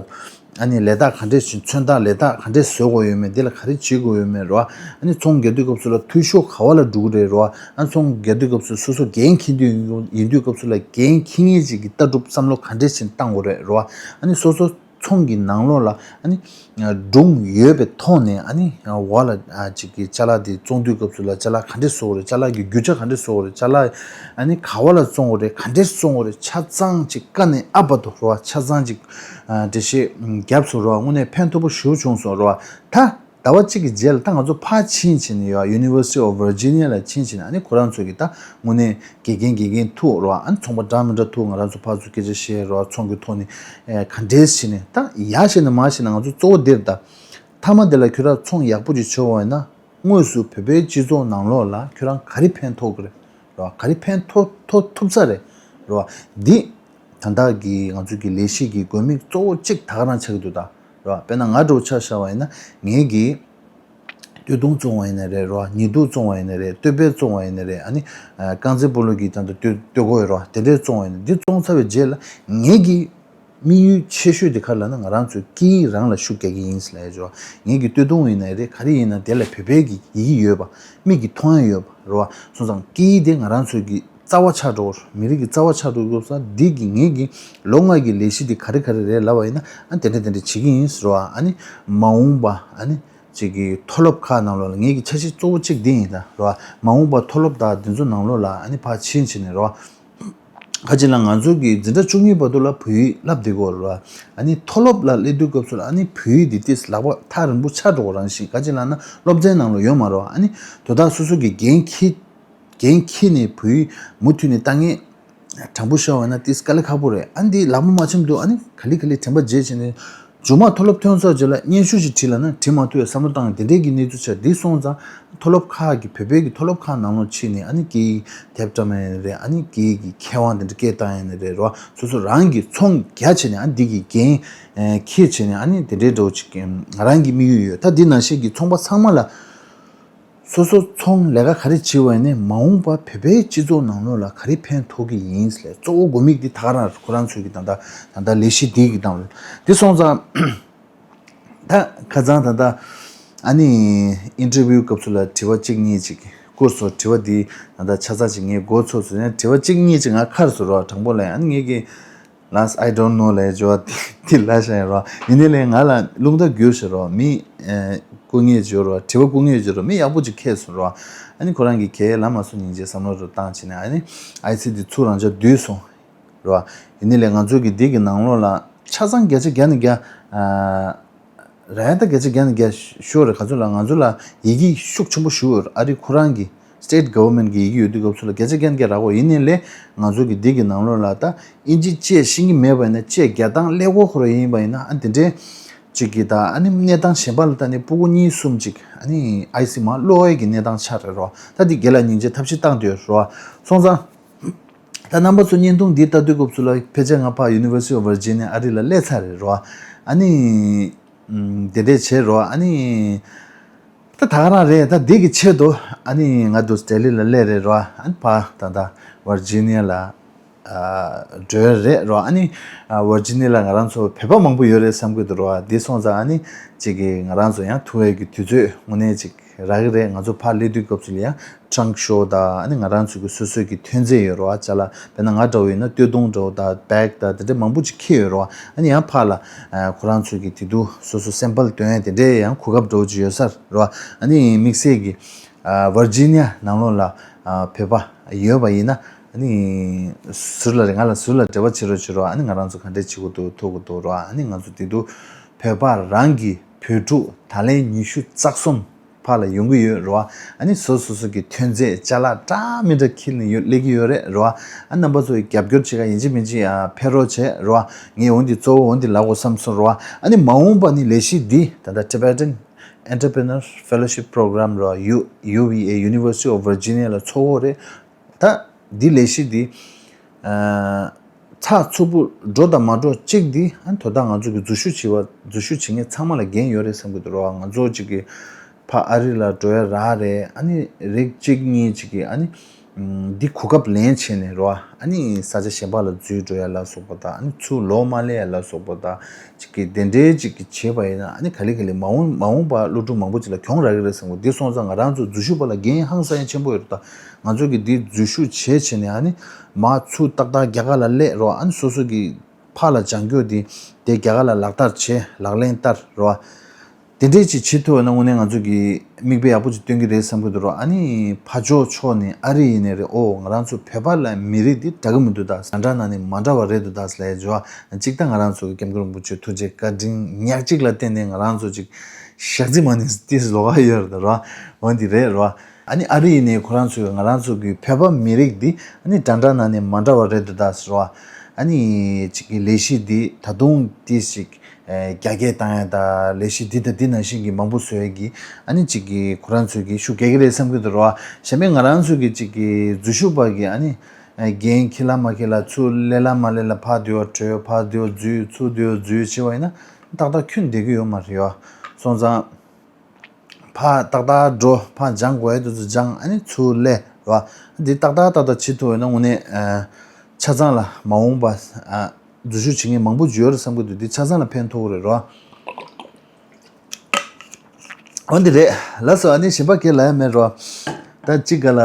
ཨ་ནི་ལས་རྟགས་ག་འདྲས་ཤིག་མཚོན་རྟགས་ལས་རྟགས་ག་འདྲས་བཟོ་དགོས་ཡོད་མེད། འདི་ལ་ག་རེ་བྱེད་དགོས་ཡོད་མེད་རེད་བ། ཨ་ནི་ཚོང་རྒྱག་དུས་སྐབས་སུ་ལ་འཐུས་ཤོར་ག་བ་ལ་འགྲོ་གི་རེད་རེད་བ། ཨ་ཚོང་རྒྱག་དུས་སྐབས་སུ་སོ་སོ་འགན་འཁྱེར་དུས་ཡིན་དུས་སྐབས་སུ་ལ་འགན་འཁྱེར་མཁན་ཅིག་གི་ལྟ་གྲུབ་བསམ་བློ་ག་འདྲས་ཤིག་བཏང་དགོས་རེད་རེད་བ། ཨ་ནི་སོ་སོ་ཚོང་གི་ནང་ལོགས་ལ་ཨ་ནི་སྒྲུང་ཡོད་པའི་ཐོག་ནས་ཨ་ནི་འོག་ལ་ཅིག་གི་ཅ་ལག་དེ་བཙོང་དུས་སྐབས་སུ་ལ་ཅ་ལག་ག་འདྲས་བཟོ་དགོས་རེད། ཅ་ལག་གི་རྒྱུ་ཆ་ག་འདྲས་བཟོ་དགོས་རེད། ཅ་ལག་ཨ་ནི་ག་བ་ལ་བཙོང་དགོས་རེད། ག་འདྲས་བཙོང་དགོས་རེད། ཆ་ཚང་ཅིག་ཀ་ནས་ཨ་བར་དུ་རེད་བ། ཆ་ཚང་ཅིག་འགྲེལ་བཤད་བརྒྱབ་སོང་རེད་བ། དངོས་གནས་ཕན་ཐོགས་པོ་ཞེ་པོ་བྱུང་སོང་རེད་བ། ད་ཟླ་བ་གཅིག་གི་རྗེས་ལ་ད་ང་ཚོ་ཕར་ཕྱིན་བྱས་ནས་ཡོད། University of Virginia ལ་ཕྱིན་བྱས་ནས་ཨ་ནི་ཁོ་རང་ཚོ་གི་ད་དངོས་གནས་དགེ་རྒན་དགེ་རྒན་ཐུག་རོ། ཨ་ནི་ཚོང་པ་འདྲ་མི་འདྲ་ཐུག་ང་རང་ཚོ་ཕར་ཚུར་སྐད་ཆ་བཤད་རོ། ཚོང་གི་ཐོག་ནས་ཨེ་ག་འདྲས་བྱས་ནས་ད་ཡར་བཤད་ན་མར་བཤད་ན་ང་ཚོ་གཙོ་བོ་འདིར་ད་མཐའ་མ་འདི་ལ་ཁྱོད་རང་ཚོང་ཡག་པོ་ཅིག་བྱེད་འོང་ན་དངོས་སུ་བོད་པའི་སྤྱི་ཚོགས་ནང་ལོགས་ལ་ཁྱོད་རང་ག་རེ་ཕན་ཐོགས་ཀྱི་རེད་རོ། ག་རེ་ཕན་ཐོགས་ཐོགས་ཐུབ་ས་རེད་རོ། འདི་ད་ལྟ་གི་ང་ཚོ་གི་ལས་གཞི་གི་དགོས་དམིགས་གཙོ་བོ་གཅིག་ད་ག་རང་ཆགས་ཀྱི་འདུག་ད། རེད་བ། དཔེར་ན་ང་འདྲ་བོ་ཆ་བཞག་པ་ཡིན་ན་ངེད་ཀྱིས་སྟོད་ཐུང་བཙོང་བ་ཡིན་ན་རེད། རེད་བ། ཉི་གདུགས་བཙོང་བ་ཡིན་ན་རེད། སྟོད་སྦལ་བཙོང་བ་ཡིན་ན་རེད། ཨ་ནི་ཨ་རྐང་རྩེད་སྤོ་ལོ་གི་ད་ལྟ་སྟོད་སྟོད་གོས་རེད་བ། དེ་འདྲས་བཙོང་བ་ཡིན་ན་འདི་བཙོང་ཚར་བའི་རྗེས་ལ་ངེད་ཀྱི་དམིགས་ཡུལ་ཆེ་ཤོས་དེ་ག་རེ་ལབ་ན་ང་རང་ཚོའི་སྐད་ཡིག་རང་ལ་ཤུགས་རྒྱག་གི་ཡིན་ཟེར་ལབ་ཡ་ཅིག་རེད་བ། ངེད་ཀྱི་སྟོད་ཐུང་ཡིན་ན་རེད། ག་རེ་ཡིན་ན་དེ་ལ་བོད་པའི་གི་ཡི་གེ་ཡོད་པ། མིག་གིས་མཐོང་ཡ་ཡོད་པ་རེད་བ། སོང་ཙང་སྐད་ཡིག་དེ་ང་རང་ཚོའི་གི་རྩ་བ་ཆགས་འགྲོ་གི་རེད། མི་རིགས་ཀྱི་རྩ་བ་ཆགས་འགྲོ་གི་ཡོད་ས་འདི་གི་ངེད་ཀྱི་ལོ་ལྔ་གི་ལས་གཞི་འདི་ག་རེ་ག་རེ་རེད་ལབ་པ་ཡིན་ན་ཨ་དེ་འདྲ་དེ་འདྲ་བྱེད་ཀྱི་ཡིན་ཟེར་བ། ཨ་ནི་མ་འོངས་པ་ཨ་ནི་ཅིག་གི་མཐོ་སློབ་ཁག་ནང་ལོགས་ལ་ངེད་ཀྱི་འཆར་གཞི་གཙོ་བོ་གཅིག་འདི་ཡིན་ད་རེད་བ། མ་འོངས་པ་མཐོ་སློབ་དང་འདི་ཚོ་ནང་ལོགས་ལ་ཨ་ནི་ཕར་ཕྱིན་ཕྱིན་ནས་རེད་བ། ཁ་ཅིག་ལ་ང་ཚོ་གི་འཛིན་གྲྭ་བཅུ་གཉིས་བར་དུ་ལ་བོད་ཡིག་བསླབ་བསྡད་ཀྱི་ཡོད་རེད་བ། ཨ་ནི་མཐོ་སློབ་ལ་སླེབས་དུས་སྐབས་སུ་ལ་ཨ་ནི་བོད་ཡིག་འདི་ཏིས་ལག་པ་ཐག་རིང་པོ་ཆགས་འགྲོ་གི་རང་བཞིན། ཁ་ཅིག་ལ་ན་སློབ་ཚན་ནང་ལ་ཡོད་མ་རེད་བ། ཨ་ནི་དོ་བདག་སོ་སོ་གི་འགན་འཁྱེར་འགན་འཁྱེར་ནས་བོད་ཡིག་མུ་མཐུད་ནས་ལྟ་མཁན་དྲང་པོ་བཤད་པ་ན་ཏིས་དཀའ་ལས་ཁག་པོ་རེད། ཨ་ནི་འདི་ལག་པ་མ་འཆམ་དུས་ཨ་ནི་ག་ལེ་ག་ལེ་དྲན་པ་བརྗེད་བྱས་ནས་མཇུག་མ་མཐོ་སློབ་ཐོན་ཚར་རྗེས་ལ་སྙན་ཞུ་ཞིག་བྲིས་ལབ་ན་བྲིས་མ་ཐུབ་པའི་བསམ་བློ་བཏང་དེ་འདྲའི་གི་གནས་ཚུལ་ཆགས། འདི་སོང་ཙང་མཐོ་སློབ་ཁག་གི་བོད་པའི་གི་མཐོ་སློབ་ཁག་ནང་ལོགས་ཕྱིན་ནས་ཨ་ནི་སྐད་ཡིག་དེབ་བཀྲམ་ཡ་ཡིན་ནི་རེད། ཨ་ནི་སྐད་ཡིག་གི་མཁས་དབང་དེ་འདྲ་སྐད་བཏང་ཡ་ཡིན་ནི་རེད་རོ། སོ་སོ་རང་གི་ཚོང་རྒྱག་བྱས་ནས་ཨ་ནི་འདི་གི་འགན་ཨེ་འཁྱེར་བྱས་ནས་ཨ་ནི་དེ་འདྲའི་འདྲ་བོ་ཅིག་ང་རང་གི་དམིགས་ཡུལ་ཡོད། ད་འདི་ནང་བཞིན་གྱི་ཚོང་པ་ཚང་མ་ལ་སོ་སོ་ཚོང་ལས་ཀ་ག་རེ་བྱེད་པ་ཡིན་ནའི་མ་འོངས་པ་བོད་པའི་སྤྱི་ཚོགས་ནང་ལོགས་ལ་ག་རེ་ཕན་ཐོགས་ཀྱི་ཡིན་ཟེར་གཙོ་བོ་དགོས་དམིགས་འདི་ད་ག་རང་ཁོ་རང་ཚོའི་གི་ད་ལྟ་ད་ལྟ་ལས་གཞི་འདི་གི་སྟེང་ལ་འདི་སོང་ཙང་ད་ཁ་སང་ད་ལྟ་ཨ་ནི་ཨིན་ཊར་བིའུ་སྐབས་སུ་ལ་དྲི་བ་གཅིག་གཉིས་ཅིག་བསྐུར་སོང་། དྲི་བ་འདི་ད་ལྟ་ཆ་ཚང་ཅིག་ངས་མགོ་ཚོས་སོང་། ཡང་དྲི་བ་གཅིག་གཉིས་ཅིག་ང་ཁར་སོང་རོགས། དྲང་པོ་ལ་ཨ་ནི་ངས་ཀྱི་Last I don't know ལབ་ཡ་ཅིག་ཡོད་པ་དེ་ལབ་བཞག་ཡོད་རོ། ཡིན་ནའི་ལས་ང་ལ་རླུང་རྟ་རྒྱུགས་བཞག་རོ། མི་ཨེ་བསྐུར་མཁན་ཅིག་ཡོད་རོ། དྲི་བ་བསྐུར་མཁན་ཅིག་ཡོད་རོ། མི་ཡག་པོ་ཅིག་ཁེལ་སོང་རོ། ཨ་ནི་ཁོ་རང་གིས་ག་རེ་ལབ་མ་སོང་སྙིང་རྗེ་བསམ་བློ་རུ་བཏང་བྱས་ནས་ཨ་ནི་ཨའི་སི་འདི་ཚུར་རང་འཇགས་བསྡུས་སོང་རོ། ཡིན་ནའི་ལས་ང་ཚོ་གི་འདི་གི་ནང་ལོགས་ལ་ཆ་ཚང་བརྒྱ་ཆ་བརྒྱ་ནས་བརྒྱ་ཨ་ར་ཡ་ད་བརྒྱ་ཆ་བརྒྱ་ནས་བརྒྱ་ཤོར་རེད། ག་ཚོད་ལ་ང་ཚོ་ལ་ཡི་གེ་ཤུགས་ཆེན་པོ་ཞུ་ཡོད་རེད། ཨ་རི་ཁོ་རང་གི་State Government གི་ཡི་གེ་ཡོད་དུས་སྐབས་སུ་ལ་བརྒྱ་ཆ་བརྒྱ་ནས་བརྒྱ་རག་གོ། ཡིན་ནའི་ལས་ང་ཚོ་གི་འདི་གི་ནང་ལོགས་ལ་ད་ཨིན་ཇི་བཅས་ཤེས་ཀྱི་མེད་པ་ཡིན་ན་བཅས་བརྒྱ་དང་ཀླད་ཀོར་ཁོ་རང་ཡིན་པ་ཡིན་ན་ཨ་འདི་འདྲའི་ཅིག་གི་ད་ཨ་ནི་གནས་སྟངས་གཞན་པ་ལ་ད་ནི་སྤུ་གུ་གཉིས་གསུམ་ཅིག་ཨ་ནི་ཨའི་སི་མར་སློག་ཡས་ཀྱི་གནས་སྟངས་ཆགས་རེད་རོ། ད་འདི་དགེ་ལ་སྙིང་རྗེ་ཐབས་ཤེས་བཏང་བསྡད་ཡོད་རོ། སོང་ཙང་། ད་རྣམ་པ་ཚོ་བརྙན་ཐུང་འདི་ལྟ་དུས་སྐབས་སུ་ལ་ཕལ་ཆེར་ང་ཕར་University of Virginia ཨ་རི་ལ་སླེབས་ཚར་རེད་རོ། ཨ་ནི་ཨམ་དེ་འདྲས་བྱས་རོ། ཨ་ནི་ད་ད་ག་རང་རེད། ད་འདི་གི་ཆེད་དུ་ཨ་ནི་ང་འདུག་ལྡི་ལི་ལ་སླེབས་རེད་རོ། ཨ་ནི་ཕར་ད་ད་Virginia ལ་ཨ་འགྲོ་ཡ་རེད་རོ། ཨ་ནི་ཨ་Virginia ལ་ང་རང་ཚོ་བོད་པ་མང་པོ་ཡོད་རེད་བསམ་གི་འདུག་རོ། འདི་སོང་ཙང་ཨ་ནི་གཅིག་གི་ང་རང་ཚོ་ཡང་ཐུག་ཡས་ཀྱི་དུས་ཚོད་དངོས་གནས་གཅིག་རག་གི་རེད། ང་ཚོ་ཕར་སླེབས་དུས་སྐབས་སུ་ལ་ཡང་trunk show དང་ཨ་ནི་ང་རང་ཚོ་གི་སོ་སོའི་གི་ཐོན་རྫས་ཡོད་རེད་བ། ཅ་ལག་དཔེར་ན་ང་འདྲ་བོ་ཡིན་ན་སྟོད་ཐུང་འདྲ་བོ་དང་བེག་དང་དེ་འདྲ་མང་པོ་ཅིག་འཁྱེར་ཡོད་རེད་བ། ཨ་ནི་ཡང་ཕར་ལ་ཨ་ཁོ་རང་ཚོ་གི་དེ་དུས་སོ་སོ་སེམ་པལ་འདོན་ཡ་དེ་འདྲའི་ཡང་གོ་སྐབས་འདྲ་བོ་ཅིག་ཡོད་ས་རེད་བ། ཨ་ནི་དམིགས་བསལ་གི་ཨ་Virginia ནང་ལོགས་ལ་ཨ་བོད་པ་ཡོད་པ་ཡིན་ན་ཨ་ནི་ཟུར་ལ་རེ་ང་ལ་ཟུར་ལ་འབྲེལ་བ་བྱེད་རོགས་བྱེད་རོགས། ཨ་ནི་ང་རང་ཚོ་ག་འདྲས་བྱེད་དགོས་འདུག་ཐུག་དགོས་འདུག་རོགས། ཨ་ནི་ང་ཚོ་དེ་དུས་བོད་པ་རང་གི་བོད་ཕྲུག་ད་ལན་ཉི་ཤུ་རྩ་གསུམ་ཕར་ལ་ཡོང་གི་ཡོད་རེད་བ། ཨ་ནི་སོ་སོ་སོ་གི་ཐོན་རྫས་ཅ་ལག་འདྲ་མི་འདྲ་འཁྱེར་ནས་ཡོད་སླེབས་ཀྱི་ཡོད་རེད་རེད་བ། ཨ་རྣམ་པ་ཚོ་ཡི་རྒྱབ་སྐྱོར་བྱེད་ག་ཡིན་གཅིག་མིན་གཅིག་ཨ་ཕེབས་རོགས་བྱས་རེད་བ། ངས་འོ་འདི་གཙོ་བོ་འོ་འདི་ལབ་དགོས་བསམ་སོང་རེད་བ། ཨ་ནི་མ་འོངས་པ་ནི་ལས་གཞི་འདི་ད་ལྟ་Tibetan Entrepreneur Fellowship Program རེད་བ། ཡུ་ཡུ་ཝི་ཨེ་University of Virginia ལ་ཚོགས་ཡོད་རེད། ད་འདི་ལས་གཞི་འདི་ཨ་ ཚགས་ཚུད་པོ་འགྲོ་དང་མ་འགྲོ་གཅིག་འདི་ཨ་ནི་དོ་བདག་ང་ཚོ་གི་འཛུལ་ཞུགས་བྱེད་པ་འཛུལ་ཞུགས་བྱེད་མཁན་ཚང་མ་ལ་འགན་ཡོད་རེད་བསམ་གྱི་འདུག་རོ། ང་ཚོ་གཅིག་གི་ཕ་ཨ་རི་ལ་འགྲོ་ཡ་རག་རེད། ཨ་ནི་རིགས་གཅིག་གཉིས་གཅིག་གི་ཨ་ནི་འདི་གོ་སྐབས་ལེན་བྱས་ནས་རོ། ཨ་ནི་ས་ཆ་གཞན་པ་ལ་འཛུལ་འགྲོ་ཡ་ལ་སོགས་པ་དང་ཨ་ནི་ཚུར་ལོག་མ་སླེབས་ཡ་ལ་སོགས་པ་དང་གཅིག་གི་དེ་འདྲའི་གཅིག་གི་བྱས་པ་ཡིན་ན་ཨ་ནི་ག་ལེ་ག་ལེ་མ་འོངས་མ་འོངས་པ་སློབ་ཕྲུག་མང་པོ་ཅིག་ལ་གྱོང་རག་གི་རེད་བསམ་གྱི་འདུག་འདི་སོང་ཙང་ང་རང་ཚོ་འཛུལ་ཞུགས་པ་ལ་འགན་ཧང་སང་ཡ་ཆེན་པོ་ཡོད་རེད། ད་ང་ཚོ་གི་འདི་འཛུལ་ཞུགས་བྱས་བྱས་ནས་ཨ་ནི་མ་ཚུར་ཏག་ཏག་རྒྱ་གར་ལ་སླེབས་རོགས། ཨ་ནི་སོ་སོ་གི་ཕ་ལ་སྦྱང་རྒྱུ་དེ་དེ་རྒྱ་གར་ལ་ལག་བསྟར་བྱས་ལག་ལེན་བསྟར་རོགས། དེ་འདྲས་ཅིག་བྱེད་ཐུབ་པ་ན་དངོས་གནས་ང་ཚོ་གི་མིག་དཔེ་ཡག་པོ་ཅིག་སྟོན་གྱི་རེད་བསམ་གྱི་འདུག་རོགས། ཨ་ནི་ཕ་ཕྱོགས་ཕྱོགས་ནས་ཨ་རི་ཡིན་ནའི་རེད། ཨོ་ང་རང་ཚོ་བོད་པ་ལ་མི་རིགས་འདི་འདྲ་གི་མི་འདུག་ད་འདྲ་འདྲ་ན་ནི་མ་འདྲ་བ་རེད་འདུག་ད་ཟེར་ལས་འཇོ་ཨ་གཅིག་ད་ང་རང་ཚོ་གི་སྐྱབས་མགོན་རིན་པོ་ཆེ་ཐུགས་རྗེ་བཀའ་དྲིན་ཉག་གཅིག་ལ་བརྟེན་ནས་ང་རང་ཚོ་ཅིག་ཞག་རྩི་མ་ནི་ཏིས་ལོག་ག་ཡོད་རེད་རོགས། འོ་འདི་རེད་རོགས། ཨ་ནི་ཨ་རི་ཡིན་ནའི་ཁོ་རང་ཚོས་ང་རང་ཚོ་གི་བོད་པ་མི་རིགས་འདི་ཨ་ནི་འདྲ་འདྲ་ན་ནི་མ་འདྲ་བ་རེད་འདུག་ད་ཟེར་བ། ཨ་ནི་ཅིག་གི་ལས་གཞི་འདི་ད་དུང་ཏིས་ཅིག་རྒྱ་སྐྱེད་བཏང་ཡ་ད་ལས་གཞི་འདི་དང་འདི་ནང་བཞིན་གྱི་མང་པོ་བཟོ་ཡ་གི་ཨ་ནི་ཅིག་གི་ཁོ་རང་ཚོས་གི་ཤུགས་རྒྱག་གི་རེད་བསམ་གྱི་འདུག་རོགས། གཞན་པའི་ང་རང་ཚོ་གི་ཅིག་གི་འཛུལ་ཞུགས་པ་གི་ཨ་ནི་འགན་ཁྱེར་ལ་མ་ཁྱེར་ལ་ཚུར་སླེབས་ལ་མ་སླེབས་ལ་ཕར་འདི་བ་བྲོས་ཕར་འདི་བ་འཛུལ་ཚུར་འདི་བ་འཛུལ་བྱེད་བ་ཡིན་ན་ཏག་ཏག་ཁྱོན་བསྡད་གི་ཡོད་མ་རེད་བ། སོང་ཙང་། ཕར་ཏག་ཏག་འགྲོ་ཕར་སྦྱང་དགོས་ཡ་དེ་ཚོ་སྦྱང་ཨ་ནི་ཚུར་སླེབས་རོ། འདི་ཏག་ཏག་ཏག་ཏག་བྱེད་ཐུབ་ཡོད་ན་དངོས་གནས་ཆ་ཚང་ལ་མ་འོངས་པ་འཛུལ་ཞུགས་བྱེད་མཁན་མང་པོ་ཡོད་རེད་བསམ་གི་འདུག་འདི་ཆ་ཚང་ལ་ཕན་ཐོགས་རེད་རོ། འོ་འདི་རེད་ལགས་སོ། ཨ་ནི་གཞན་པ་གས་ལ་ཡ་མེད་རོ། ད་གཅིག་ག་ལ་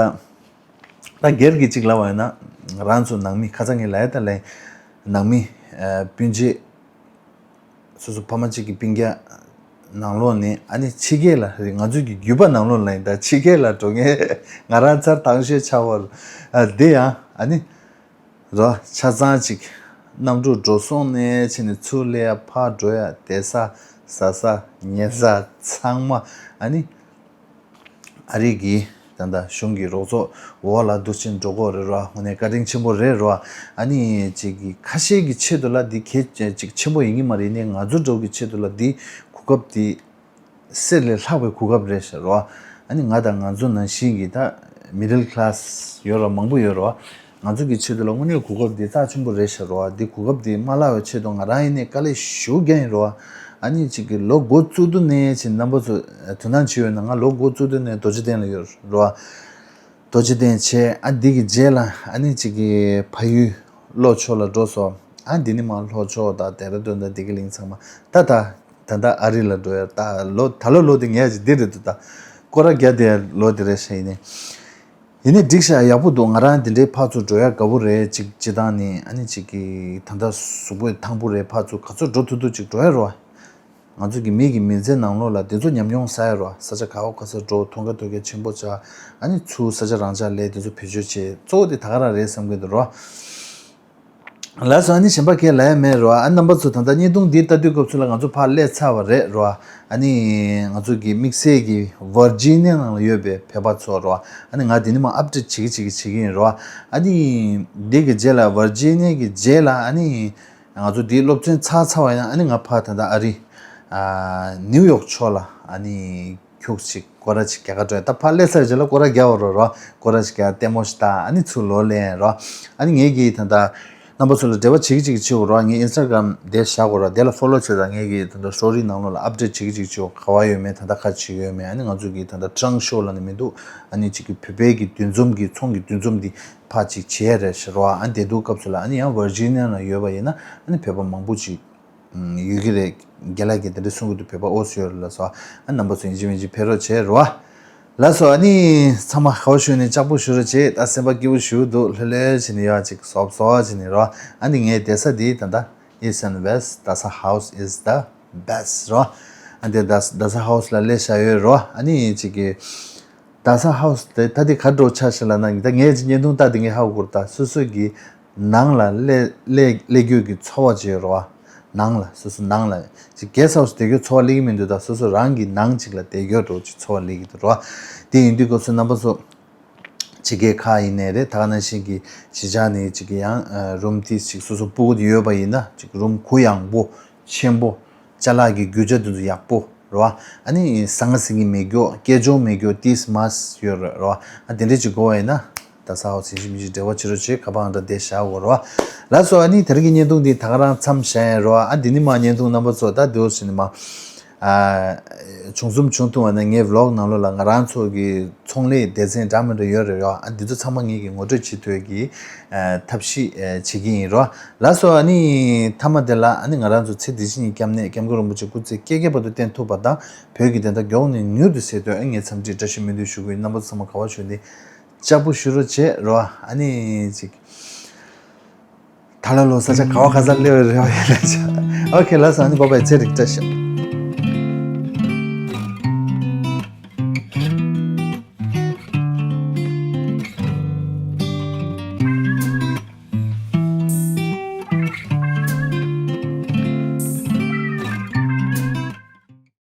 ད་སྒེར་གྱི་གཅིག་ལ་བ་ཡོད་ན་རང་ཚོ་ནང་མི་ཁ་ཚ་ངས་ལ་ཡ་ད་ལས་ནང་མི་སྤུན་མཆེད། སོ་སོ་ཕ་མ་གཅིག་གི་སྤུན་ཀྱག་ནང་ལོགས་ནས་ཨ་ནི་ཕྱི་རྒྱལ་ལ་རེད། ང་ཚོ་གི་རྒྱུད་པ་ནང་ལོགས་ལ་ཡིན་ད་ཕྱི་རྒྱལ་ལ་འགྲོ་མཁན་ང་རང་ཚར་དང་ཤོས་ཆགས་པ་རེད། དེ་ཡང་ཨ་ནི་རོ་ཆ་ཚང་གཅིག་གནམ་གྲུ་འགྲོ་སོང་ནས་ཕྱིན་ནས་ཚུར་སླེབས་ཡ་ཕར་འགྲོ་ཡ་བསྡད་ས་ཟ་ས་ཉལ་ས་ཚང་མ་ཨ་ནི། ཨ་རི་གི་ད་ལྟ་གཞུང་གི་རོགས་ཚོགས་འོག་ལ་འདུག་ཕྱིན་འགྲོ་གི་རེད་རོ། དངོས་གནས་བཀའ་དྲིན་ཆེན་པོ་རེད་རོ། ཨ་ནི་ཅིག་གི་ཁ་ཤས་ཀྱི་ཆེད་དུ་ལ་འདི་གལ་ཅིག་ཆེན་པོ་ཡིན་གྱི་མ་རེད། ནས་ང་ཚོ་འདྲ་བོ་གི་ཆེད་དུ་ལ་འདི་གོ་སྐབས་འདི་གསེར་ལས་ལྷག་པའི་གོ་སྐབས་རེད་ཤག་རོ། ཨ་ནི་ང་དང་ང་ཚོ་ནང་བཞིན་གྱི་ད་མི་ཌལ་ཁ་ལ་སི་ཡོད་རོ་མང་པོ་ཡོད་རོ། ང་ཚོ་གི་ཆེད་དུ་ལ་དངོས་གནས་གོ་སྐབས་འདི་རྩ་ཆེན་པོ་རེད་ཤག་རོ། འདི་གོ་སྐབས་འདི་མ་བརླག་པའི་ཆེད་དུ་ང་རང་ཡིན་ནས་དཀའ་ལས་ཞེ་པོ་རྒྱག་ཡིན་རོ། ཨ་ནི་གཅིག་གི་ལོ་འགོ་བཙུགས་དུས་ནས་ཕྱིན་རྣམ་པ་ཚོ་དོ་སྣང་བྱེད་ཡོད་ན་ང་ལོ་འགོ་བཙུགས་དུས་ནས་རྡོ་རྗེ་གདན་ལ་ཡོད་རོ། རྡོ་རྗེ་གདན་བྱས་ཨ་འདི་གི་རྗེས་ལ་ཨ་ནི་གཅིག་གི་ཕ་ཡུལ་ལྷོ་ཕྱོགས་ལ་འགྲོ་སོང་། ཨ་འདི་ནི་མ་ལྷོ་ཕྱོགས་དང་ལྡེ་ར་ལྡུན་དང་འདི་གི་གླིང་ཚང་མ་ད་ད་ད་ད་ཨ་རི་ལ་འགྲོ་ཡ་ད་ལོ་ད་ལོ་ལོ་དེ་ངས་ཅིག་འདི་རེད་འདུག་ད་སྐོར་ར་རྒྱག་བསྡད་ཡ་ལོ་དེ་རེད་ཤག་ཡིན་ནི། ཡིན་ནའི་འགྲིག་ཤག་ཡག་པོ་འདུག་ང་རང་འདི་འདྲའི་ཕར་ཚུར་འགྲོ་ཡ་དགའ་པོ་རེད། ཅིག་སྤྱི་བཏང་ནི་ཨ་ནི་ཅིག་གི་ད་ལྟ་གཟུགས་པོ་ཐང་པོ་རེད། ཕར་ཚུར་ག་ཚོད་འགྲོ་ཐུབ་ཐུབ་ཅིག་འགྲོ་ཡ་རོ། ང་ཚོ་གི་མི་གི་མི་ཚེ་ནང་ལོགས་ལ་དེ་ཚོ་ཉམས་མྱོང་ཟ་ཡ་རོ། ས་ཆ་ག་བ་ག་ས་འགྲོ་ཐོང་ག་ཐོ་ག་ཆེན་པོ་ཆགས་ཨ་ནི་ཚུར་ས་ཆ་རང་འཇགས་ལས་དེ་ཚོ་བེད་སྤྱོད་བྱེད་གཙོ་བོ་དེ་ད་ག་རང་རེད་བསམ་གི་འདུག་རོ། ལགས་སོ། ཨ་ནི་གཞན་པ་གས་ལ་ཡ་མེད་རོ། ཨ་རྣམ་པ་ཚོ་ད་ལྟ་བརྙན་ཐུང་འདི་ལྟ་དུས་སྐབས་སུ་ལ་ང་ཚོ་ཕར་སླེབས་ཚར་བ་རེད་རོ། ཨ་ནི་ང་ཚོ་གི་དམིགས་བསལ་གྱི་ཝར་ཇི་ནི་ཡ་ནང་ལ་ཡོད་པའི་བོད་པ་ཚོ་རོ། ཨ་ནི་ང་འདི་ནི་མ་ཨབ་ཌེཊ་བྱེད་ཀྱི་བྱེད་ཀྱི་བྱེད་ཀྱི་ཡིན་རོ། ཨ་ནི་འདི་གི་རྗེས་ལ་ཝར་ཇི་ནི་ཡ་གི་རྗེས་ལ་ཨ་ནི་ང་ཚོ་འདིའི་སློབ་ཚན་ཚར་ཚར་བ་ཡིན་ན་ཨ་ནི་ང་ཕར་ད་ལྟ་ཨ་རི་ཨ་ནིའུ་ཡོག་ཕྱོགས་ལ་ཨ་ནི་ཁྱུག་ཅིག་སྐོར་ར་ཅིག་རྒྱག་ག་འགྲོ་ཡ། ད་ཕར་སླེབས་ཚར་རྗེས་ལ་སྐོར་ར་རྒྱག་བ་རོ་རོ། སྐོར་ར་ཅིག་རྒྱག་ལྟད་མོ་ཞིག་ལྟ་ཨ་ནི་ཚུར་ལོག་ལེན་རོ། ཨ་ནི་ངས་ཀྱིས་ད་ལྟ་རྣམ་པ་ཚོ་ལ་འབྲེལ་བ་བྱེད་ཀྱི་བྱེད་ཀྱི་བྱེད་དགོས་རོ། ངའི་ཨིན་སི་ཊ་གྷ་རམ་དེ་བཞག་དགོས་རོ། དེ་ལ་ཕོ་ལོ་བྱེད་དང་། ངས་ཀྱིས་ད་ལྟ་སི་ཊོ་རི་ནང་ལོགས་ལ་ཨབ་ཌེཊ་བྱེད་ཀྱི་བྱེད་ཀྱི་ག་བ་ཡོད་མེད་ད་ལྟ་ག་བྱེད་ཀྱི་ཡོད་མེད། ཨ་ནི་ང་ཚོ་གི་ད་ལྟ་ཊྲང་ཤོ་ལ་ནི་མི་འདུག་ཨ་ནི་ཅིག་གི་བོད་པའི་གི་འདུ་འཛོམས་ཀྱི་ཚོང་གི་འདུ་འཛོམས་འདི་ཕར་ཅིག་བྱེད་ཡ་རེད་ཤག་རོ། ཨ་ནི་དེ་དུས་སྐབས་སུ་ལ་ཨ་ནི་ཡང་ཝར་ཇི་ནི་ཡ་ལ་ཡོད་པ་ཡིན་ན་ཨ་ནི་བོད་པ་མང་པོ་ཅིག་ཡོད་ཀྱི་རེད། རྒན་ལགས་ཀྱིས་དེ་འདྲ་གསུང་གི་འདུག་བོད་པ་ཨོ་སི་ཡོད་རེད་ལགས་སོ། ཨ་རྣམ་པ་ཚོ་ཡིན་གཅིག་མིན་གཅིག་ཕེབས་རོགས་བྱེད་རོ། ལགས་སོ། ཨ་ནི་ཚང་མ་ཁ་བ་ཞུ་ནས་ལྕགས་པོ་ཞུ་རོགས་བྱེད། ད་སེམས་པ་སྐྱིད་པོ་ཞུ་འདུག་ལྷོད་ལྷོད་བྱས་ནས་ཡོད་ཅིག་སོབ་སོབ་བྱས་ནས་རོ། ཨ་ནི་ངའི་བསྡད་ས་འདི་ད་ལྟ་East and West Dasa House is the best རོ། ཨ་འདི་Dasa House ལ་སླེབས་བཞག་ཡོད་རོ། ཨ་ནི་ཅིག་གི་Dasa House དེ་ད་འདི་ག་འགྲོ་ཆ་ཤི་ལ་ན་ད་ངས་ཅིག་བརྙན་ཐུང་ལྟ་དེ་ངས་ཧ་གོ་གོ་ར། ད་སོ་སོ་གི་ནང་ལ་སླེ་སླེ་སླེ་རྒྱུ་གི་ཚོར་བ་ཅིག་ཡོད་རེད་བ། ནང་ལ་སོ་སོ་ནང་ལ་ཅིག་གེ་སི་ཧའུ་སི་བསྡད་རྒྱུ་ཚོར་བ་སླེ་གི་མི་འདུག་ད་སོ་སོ་རང་གི་ནང་ཅིག་ལ་བསྡད་རྒྱུ་འདྲ་ཅིག་ཚོར་བ་སླེ་གི་འདུག་རེད་བ། དེ་ཡིན་དུས་སྐབས་སུ་རྣམ་པ་ཚོ་ཕྱི་རྒྱལ་ཁག་ཡིན་ནའི་རེད། ད་ག་ནང་བཞིན་གྱི་གཞིས་ཆགས་ནས་ཅིག་གི་ཡང་རུམ་ཏིས་ཅིག་སོ་སོ་སྤུ་གུ་དེ་ཡོད་པ་ཡིན་ན་ཅིག་རུམ་གུ་ཡངས་པོ་ཆེན་པོ་ཅ་ལག་གི་རྒྱུ་ཆ་དེ་ཚོ་ཡག་པོ་རེད་བ། ཨ་ནི་ཟང་ཟིང་གི་མེད་རྒྱུ་སྐད་ཅོར་མེད་རྒྱུ་ཏིས་མས་ཡོད་རེད་བ། ཨ་དེ་འདྲས་ཅིག་དགོས་པ་ཡིན་ན། ད་ས་འོག་ཚིག་ཞིབ་མི་ཞིག་འབྲེལ་བ་བྱེད་རོགས་བྱེད། ཁ་པར་ཨང་གྲངས་དེ་བཞག་དགོས་རོགས། ལགས་སོ། ཨ་ནི་དེ་རིང་གི་བརྙན་ཐུང་འདི་ད་ག་རང་མཚམས་བཞག་ཡིན་རོགས། ཨ་འདི་ནི་མ་བརྙན་ཐུང་རྣམ་པ་ཚོ་ད་འདི་འོ་ཟེར་ནི་མ། ཨ་བྱུང་གསུམ་བྱུང་ཐུང་བ་ན་ངའི་vlog་ནང་ལོགས་ལ་ང་རང་ཚོ་གི་ཚོང་ལས་སྡེ་ཚན་འདྲ་མི་འདྲ་ཡོད་རེད་རོགས། ཨ་འདི་ཚོ་ཚང་མ་ངེད་ཀྱི་ངོ་སྤྲོད་བྱེད་ཐུབ་ཀྱི་ཨ་ཐབས་ཤེས་ཨ་བྱེད་ཀྱི་ཡིན་རོགས། ལགས་སོ། ཨ་ནི་མཐའ་མ་དེ་ལ་ཨ་ནི་ང་རང་ཚོ་ཚེ་འདི་ཕྱི་གཉིས་སྐྱབས་གནས་སྐྱབས་མགོན་རིན་པོ་ཆེ་སྐུ་ཚེ་བསྐལ་བརྒྱའི་བར་དུ་བརྟན་ཐུབ་པ་དང་བོད་ཀྱི་བདེན་མཐའ་མགྱོགས་ནས་མྱུར་དུ་གསལ་ཐུབ། ཨ་ངས་འཚམས་འདྲི་བཀྲ་ཤིས་སྨོན་འདུན་ཞུ་གི་ཡིན། རྣམ་པ་ཚོ་ཚང་མ་ག་བ་བཞུགས་ནས་ལྕགས་པོ་བཞུགས་རོགས་བྱེད་རོགས། ཨ་ནི་ཅིག་ད་ལ་ལོ་ས་ཆ་ག་བ་ག་ས་སླེབས་རེ་བ་ཡོད་ན་ཆ། ཨོ་ཁེ། ལགས་སོ། ཨ་ནི་བཱའི་བཱའི། ཚེ་རིང་བཀྲ་ཤིས།